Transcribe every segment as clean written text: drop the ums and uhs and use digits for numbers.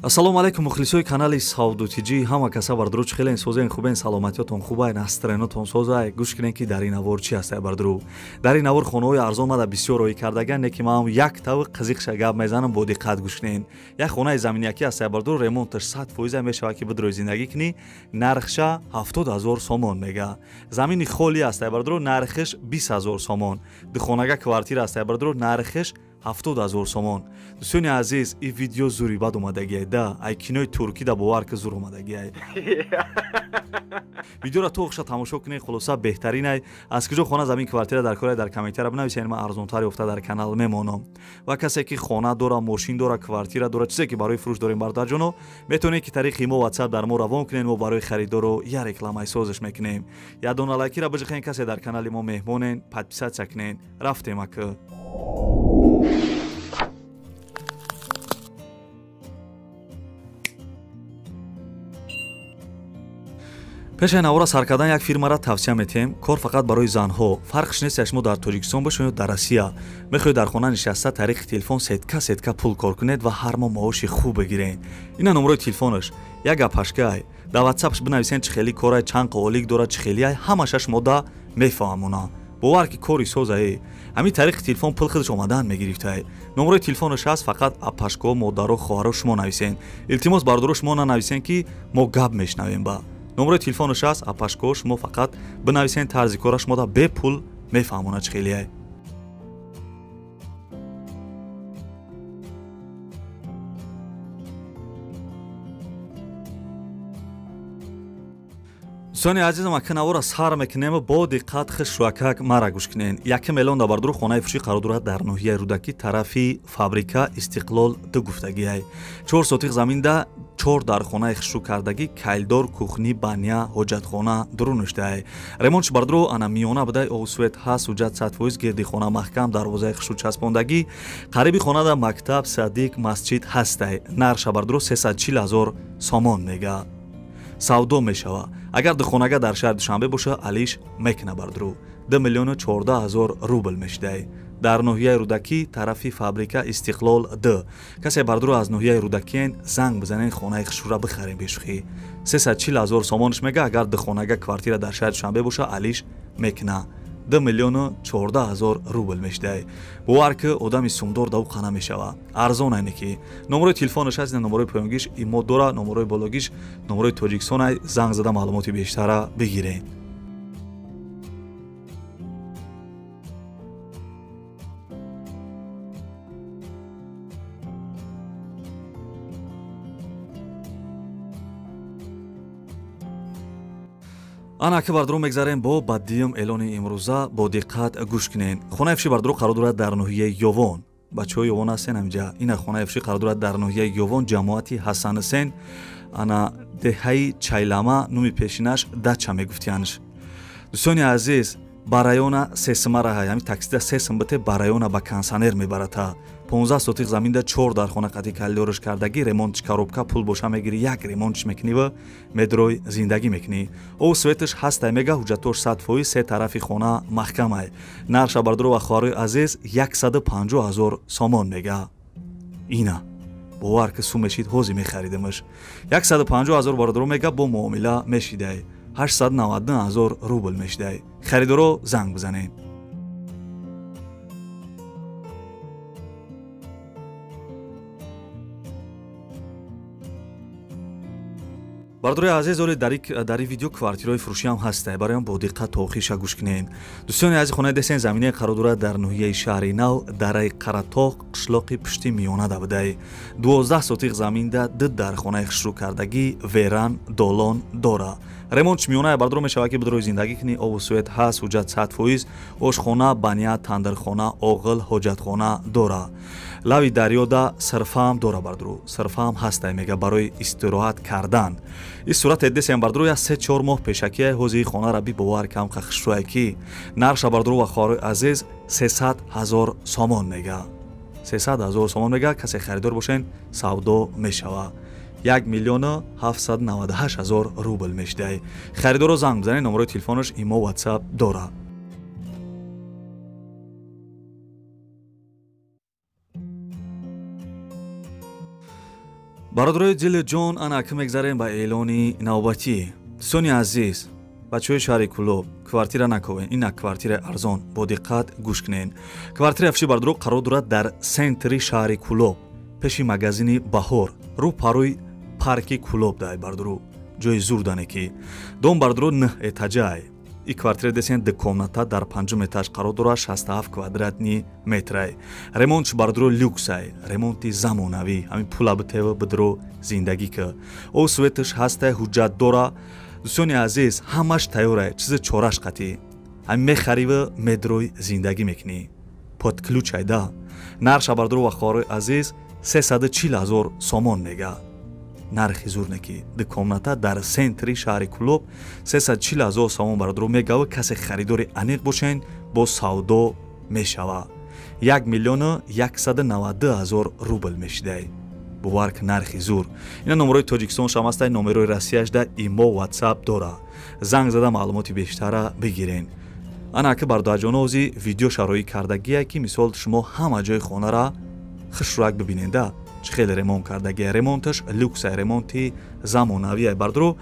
Ассалому алайкум мухлисои канали Савдо ТЖ. Ҳама каса бардуру чӣ хелен созен хубен саломатиётон хубай настроенотон созай. Гӯш кунен ки дар ин навор чӣ ҳастай бардуру. Дар ин навор хонаҳои арзон мада бисёр роӣ кардаган, не ки ман як тав қизиқша гап мезанам, бо диққат гӯш кунен. Як хонаи заминиякӣ ҳастай бардуру, ремонташ 100% мешавад ки бидрои зиндагӣ кунӣ, нархша 70,000 сомон мега. Замини холӣ ҳастай бардуру, нархиш 20,000 сомон. Духонага квартира ҳастай бардуру, нархиш 70,000 сомон. Дӯстони азиз, ин видео зури бад омадагиай да, ай кинои туркӣ да бовар ки зур омадагиай. Видеоро то охиша тамошо кунед, хулоса беҳтаринай. Аз куҷо хона замин квартира дар кора дар комментария бинависед, ман арзонтар ёфта дар канал мемонам. Ва касе ки хона дора, мошин дора, квартира дора, чизе ки барои фурӯш дорем бародарҷоно, метавонед ки тариқи мо WhatsApp дар мо равон кунед, мо барои харидоро я рекламаи созиш мекунем. Я дона лайкира биҷихен, касе дар канали мо меҳмонен, подписатсия кунед. Рафтем ака. Пешаи навора сар кардан як фирмаро тавсия метиҳем. Кор фақат барои занҳо. Фарқш нест шумо дар Тоҷикистон бошед ё дар Россия. Мехоҳед дар хона нишаста тариқи телефон сетка сетка пул кор кунед ва ҳар моҳ маоши хуб бигиред. Ина номерои телефонаш. Як гапашкай. Дар WhatsApp-ш бинависен чӣ хели корай, чанд қоолик дорад, чӣ хелиай, ҳамаша шумо мефаҳмона. Бовар ки кори созае. Ҳамин тариқи телефон пул худаш омадан мегирифтай. Номерои телефонаш ҳаст, фақат апашко, модаро, хоҳаро шумо нависен. Илтимос бародаро шумо нанависен ки мо гап мешнавем ба. Номерои телефонаш ҳаст, апашко шумо фақат бинависен тарзи кора шумо да бепул мефаҳмона чӣ хелиай. Дӯстони азизам, ака навора сар мекунем, бо диққат хушрӯакак мара гӯш кунен. Якум эълон дар бардуру хонаи фурӯшӣ қарор дорад дар ноҳияи Рӯдакӣ, тарафи фабрика Истиқлол ду гуфтагиай. 4 сотиқ заминда 4 дар хонаи хушрӯ кардагӣ, кайлдор, кухни, баня, ҳоҷатхона дурунуштай. Ремонтш бардуру ана миёна будай, овсвет ҳаст, ҳуҷҷат 100%, гирди хона маҳкам, дарвозаи хушрӯ часпондагӣ. Қариби хонада мактаб, садик, масҷид ҳастай. Нархша бардуру 340,000 сомон мега. Савдо мешава. Агар духонага дар шаҳри Душанбе боша, алиш мекуна бардуру. 2,014,000 рубл мешидай. Дар ноҳияи Рӯдакӣ, тарафи фабрика Истиқлол 2. Касе бардуру аз ноҳияи Рӯдакиен, занг бизанен, хонаи хушрӯра бихарем бешухӣ. 340,000 сомонш мега. Агар духонага квартира дар шаҳри Душанбе боша, алиш мекуна. 2,014,000 рубл мешидай. Бовар ки одами сумдор да ӯ қана мешава. Арзон айне ки. Номерои телефонаш ҳаст, номерои поёнгиш имо дора, номерои бологиш, номерои Тоҷикистон ай, занг зада маълумоти бештара бигирен. Ана ака бардуру мегзарем бо баддиюм эълони имрӯза, бо диққат гӯш кунен. Хонаи фурӯшӣ бардуру қарор дорад дар ноҳияи Ёвон. Бачаҳои Ёвон ҳастен ҳаминҷа. Ина хонаи фурӯшӣ қарор дорад дар ноҳияи Ёвон, ҷамоати Ҳасанҳусен, ана деҳаи Чайлама, номи пешинаш Дача мегуфтиянш. Дӯстони азиз, ба района сесимараҳай, ҳамин таксида сесим бите ба района ба консанер мебарата. 15 сотиқ заминда 4 дар хона қати калидорш кардагӣ, ремонтш коробка, пул боша мегирӣ, як ремонтш мекунӣ ва медрой зиндагӣ мекунӣ. Ов светаш ҳастай мега, ҳуҷҷатош 100%, се тарафи хона маҳкамай. Нархша бардуру ва хоҳарои азиз 150,000 сомон мега. Ина бовар ки сум мешид, ҳозир мехаридимаш. 150,000 бардуру мега, бо муомила мешидай. 899,000 рубл мешидай. Харидоро занг бизанед. Бардори азиз, оли дар ин видео квартираҳои фурӯшӣ ҳам ҳастай. Бароям бо диққат то охириша гӯш кунед. Дӯстони азиз, хонаи десен заминаи қарор дорад дар ноҳияи шаҳри Нав, дараи Қаратоғ, қишлоқи пушти миёнада будай. 12 сотиқ заминда 2 дар хонаи хушрӯ кардагӣ, веран, долон дора. Ремонтш миёнаи бардуро мешавад ки бидрои зиндагӣ кунӣ, обу свет ҳаст, ҳуҷҷат 100%, ошхона, баня, тандирхона, оғил, ҳоҷатхона дора. Лави дарёда сирфаам дора бардуру. Сирфаам ҳастай мега барои истироҳат кардан. Ин сурат десем бардуру я 3-4 моҳ пешакия ҳозири хонара би бовар кам хушрӯя ки нархша бардуру ва хоҳарои азиз 300,000 сомон мега. 300,000 сомон мега. Касе харидор бошен, савдо мешава. 1,798,000 рубл мешидай. Харидоро занг бизанед, номерои телефонаш имо WhatsApp дора. Бародарои дили ҷон, ана ки мегзарем ба эълони навбатӣ. Дӯстони азиз, бачаҳои шаҳри Кӯлоб, квартира наковен, ина квартираи арзон, бо диққат гӯш кунен. Квартираи афши бардоро қарор дорад дар центри шаҳри Кӯлоб, пеши магазини Баҳор, рӯ парои парки Кӯлоб дай бардоро, ҷои зур дане ки. Дом бардоро 9 этажай. И квартира десен 2 комната дар 5 этаж қарор дорад, 67 квадратни метрай. Ремонтш бардоро люксай, ремонти замонавӣ, ҳамин пула битева бидро зиндагӣ ки. О светаш ҳастай, ҳуҷҷат дора. Дӯстони азиз, ҳамаш тайёрай, чизи чораш қатӣ. Ҳамин мехариву медрой зиндагӣ мекунӣ. Под ключ айда. Нархша бардоро ва хоҳарои азиз 340 ҳазор сомон мега. Нархи зур неки. 2 комната дар центри шаҳри Кӯлоб 340 ҳазор сомон бардоро мегава. Касе харидори аниқ бошен, бо савдо мешава. 1 192 000 рубл мешидай. Бовар ки нархи зур. Ина номерои Тоҷикистон шам ҳастай, номерои Россияш да имо WhatsApp дора. Занг зада маълумоти бештара бигирен. Ана ки бародарҷонози видео шароӣ кардагие ки мисол шумо ҳама ҷои хонара хушрак бибиненда. Чӣ хеле ремонт кардагия. Ремонташ люксай, ремонти замонавиай бардоро.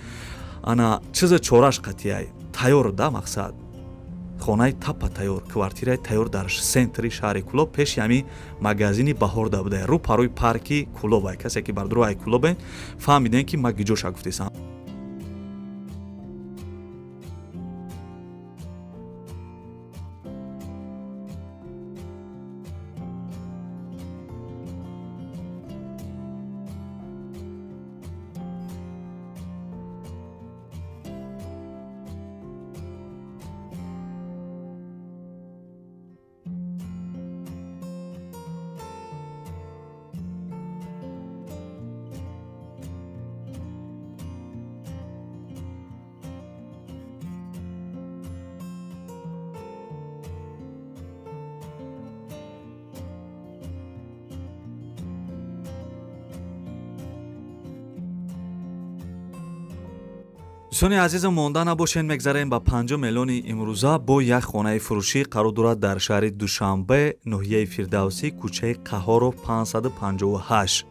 Ана чизи чораш қатиай. Тайёр да мақсад. Хонаи тапа тайёр, квартираи тайёр дар центри шаҳри Кӯлоб, пеши ҳами магазини Баҳор да будай, рӯ парои парки Кӯлоб. Касе ки бардоро ай Кӯлобе фаҳмидем ки ма гиҷоша гуфтесам. Дӯстони азизам, монда набошен, мегзарем ба 5 миллиони имрӯза. Бо як хонаи фурӯшӣ қарор дорад дар шаҳри Душанбе, ноҳияи Фирдавсӣ, кӯчаи Қаҳоров 558.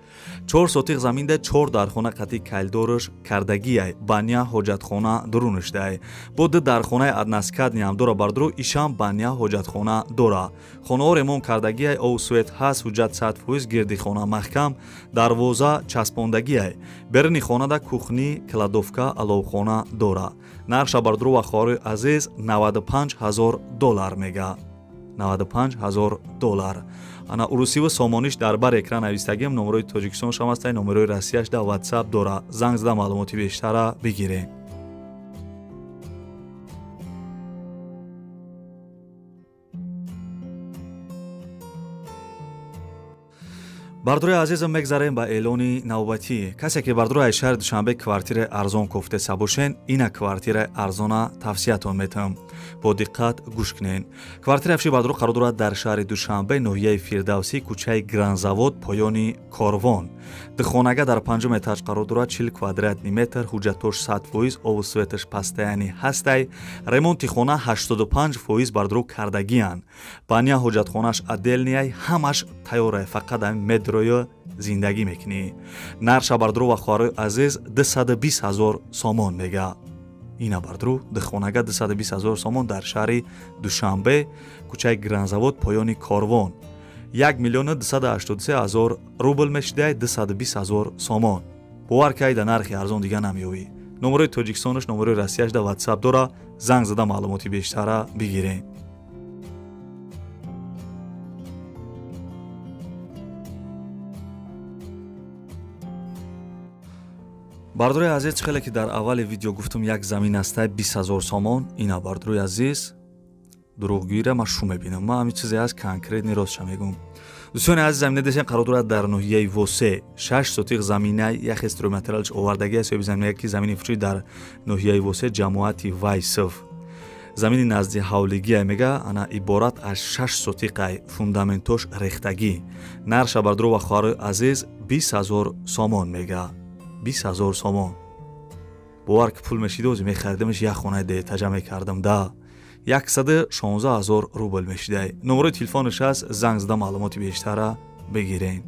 4 сотиқ заминда 4 дархона қатъи калдорш кардагиай, баня ҳоҷатхона дурунишдай. Бо 2 дархонаи односкатниам дора бардоро, ишам баня ҳоҷатхона дора. Хонаҳо ремонт кардагиай, ов свет ҳаст, ҳуҷҷат 100%, гирди хона маҳкам, дарвоза часпондагиай. Беруни хонада кухни, кладовка, аловхона дора. Нархша бардоро ва хоҳарои азиз 95 ҳазор доллар мега. 95 ҳазор доллар. Ана урусиву сомониш дар бар экран навистагим, номерои Тоҷикистон шам ҳастай, номерои Россияш да WhatsApp дора. Занг зада маълумоти бештара бигирем. Бардорои азизам, мегзарем ба эълони навбатӣ. Касе ки бардорои аз шаҳри Душанбе квартираи арзон кофтеса бошен, ина квартираи арзона тавсиятон метам. Бо диққат гӯш кунен. Квартираи афши бардоро қарор дорад дар шаҳри Душанбе, ноҳияи Фирдавсӣ, кӯчаи Гранзавод, поёни Корвон. Духонага дар 5 этаж қарор дорад, 40 квадратни метр, ҳуҷҷатош 100%, ову светаш пастаяни ҳастай. Ремонти хона 85% бардоро кардагиянд. Баня ҳоҷатхонаш отдельныяй, ҳамаш тайёрай, фақат ҳамин медро зиндагӣ мекунӣ. Нарша бардоро ва хоҳарои азиз 220 ҳазор сомон мега. Ина бардоро духонага 220 ҳазор сомон дар шаҳри Душанбе, кӯчаи Гранзавод, поёни Корвон. 1 283 000 рубл мешидай, 220 ҳазор сомон. Бовар кай да нархи арзон дига намеёвӣ. Номерои Тоҷикистонаш, номерои Россияш да WhatsApp дора. Занг зада маълумоти бештара бигирем. Бардорои азиз, чӣ хеле ки дар аввали видео гуфтум, як замин ҳастай 20 ҳазор сомон. Ина бардорои азиз, дурӯғгӯиро ман шу мебинам. Ман ҳамин чизе ҳаст конкретни ростша мегӯм. Дӯстони азиз, замина десен қарор дорад дар ноҳияи Восе, 6 сотиқ замина, як стройматериалш овардагӣ аст. Соҳиби замина ки замини фурӯшӣ дар ноҳияи Восе, ҷамоати Вайсов. Замини назди ҳавлигия мега, ана иборат аз 6 сотиқай, фундаментош рехтагӣ. Нарша бардоро ва хоҳарои азиз 20 ҳазор сомон мега. 20 ҳазор сомон. Бовар ки пул мешидози мехаридамш, як хонаи деэтажа мекардам да. 116 ҳазор рубл мешидай. Номерои телефонаш аст, занг зада маълумоти бештара бигирен.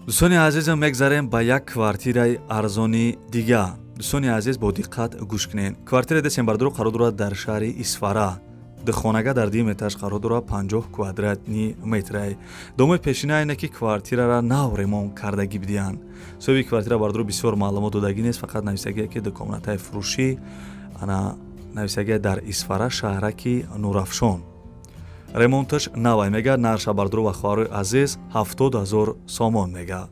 Дӯстони азизам, мегзарем ба як квартираи арзони дига. Дӯстони азиз, бо диққат гӯш кунед. Квартираи десем бардору қарор дорад дар шаҳри Исфара. Духонага дар дуюм этаж қарор дорад, 50 квадратни метрай. Домои пешина ине ки квартирара нав ремонт кардагӣ бидиҳанд. Соҳиби квартира бардору бисёр маълумот додагӣ нест, фақат нависагие ки дукомнатаи фурӯшӣ, ана нависагие дар Исфара, шаҳраки Нурафшон. Ремонташ навай мега, нарша бардору ва хоҳарои азиз 70 000 сомон мега.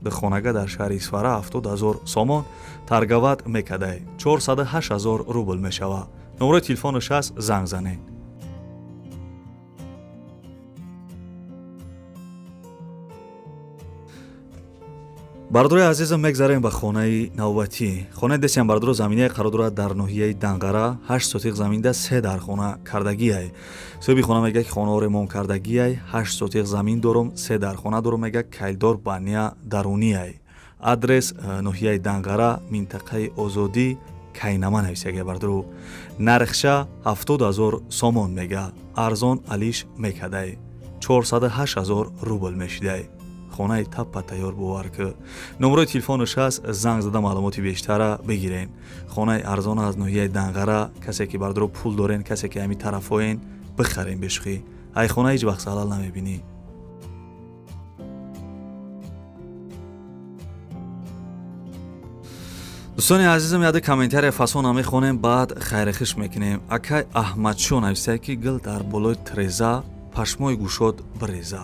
Духонага дар шаҳри Исфара 70 000 сомон таргават мекадай, 408 000 рубл мешава. Номрои телефонаш аст, занг занед. Бардорои азизам, мегзарем ба хонаи навбатӣ. Хонаи десиам бардоро заминае қарор дорад дар ноҳияи Данғара, 8 сотиқ заминда 3 дархона кардагиай. Соҳиби хона мега ки хонаҳо ремонт кардагиай, 8 сотиқ замин дорум, 3 дархона дорум, мега кайлдор баня даруниай. Адрес ноҳияи Данғара, минтақаи Озодӣ, Кайнама нависагия бардору. Нархша 70 000 сомон мега, арзон алиш мекадай, 408 000 рубл мешидай. Хонаи таппа тайёр, бовар ки. Номрои телефонаш аст, занг зада маълумоти бештара бигирен. Хонаи арзон аз ноҳияи Данғара, касе ки бардоро пул дорен, касе ки ҳами тарафоен, бихарен бешухӣ. Ай хона ҳеҷ вақт залал намебинӣ. Дӯстони азизам, яде комментария фасона мехонем, баъд хайрихиш мекунем. Акай Аҳмадшо нависае ки гил дар болои треза пашмои гӯшод биреза.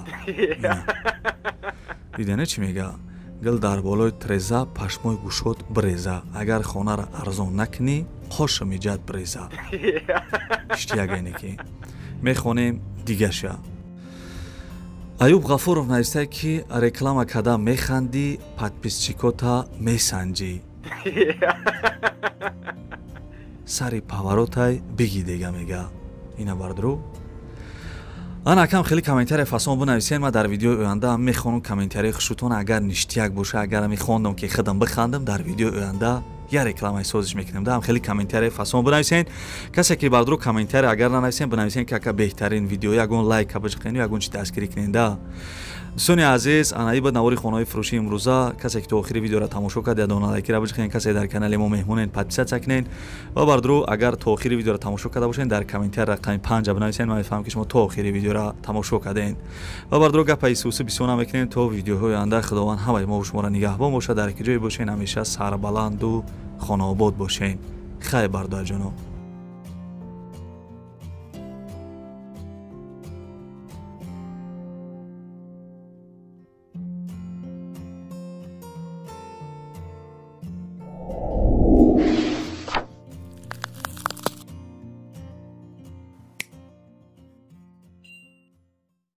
Дидане чӣ мега? Гил дар болои треза пашмои гӯшод биреза, агар хонара арзон накунӣ қоша меҷад биреза. Иштиягайне ки мехонем дигаша. Аюб Ғафуров нависае ки реклама када механдӣ, подписчикота месанҷӣ. Сари паваротай биги дега мега. Ина бардуру. Ана акам хеле комментария фасон бинависен, ман дар видеои оянда мехонам комментарияи хушрӯтон. Агар ништияк боша, агар мехондам ки худам бихандам, дар видеои оянда я рекламаи созиш мекунем. Даам хеле комментарияи фасон бинависен. Касе ки бардуру комментария агар нанависен, бинависен ки ака беҳтарин видео, ягон лайка биҷиқен, ягон чи дастгирӣ кунен да. Дӯстони азиз, анаи ба навори хонаҳои фурӯшии имрӯза. Касе ки то охири видеоро тамошо кард, ядона лайкира биҷиқен. Касе дар канали мо меҳмонен, подписаться кунен. Ва бардуру агар то охири видеоро тамошо карда бошен, дар комментария рақами 5 бинависен, ман мефаҳмам ки шумо то охири видеоро тамошо карден. Ва бардуру гапаи исуси бисёр намекунем. То видеоҳои оянда Худованд ҳамаи мо шуморо нигаҳбон бошад. Дар ки ҷое бошен, ҳамеша сарбаланду хонаобод бошен. Хайр, бародарҷоно.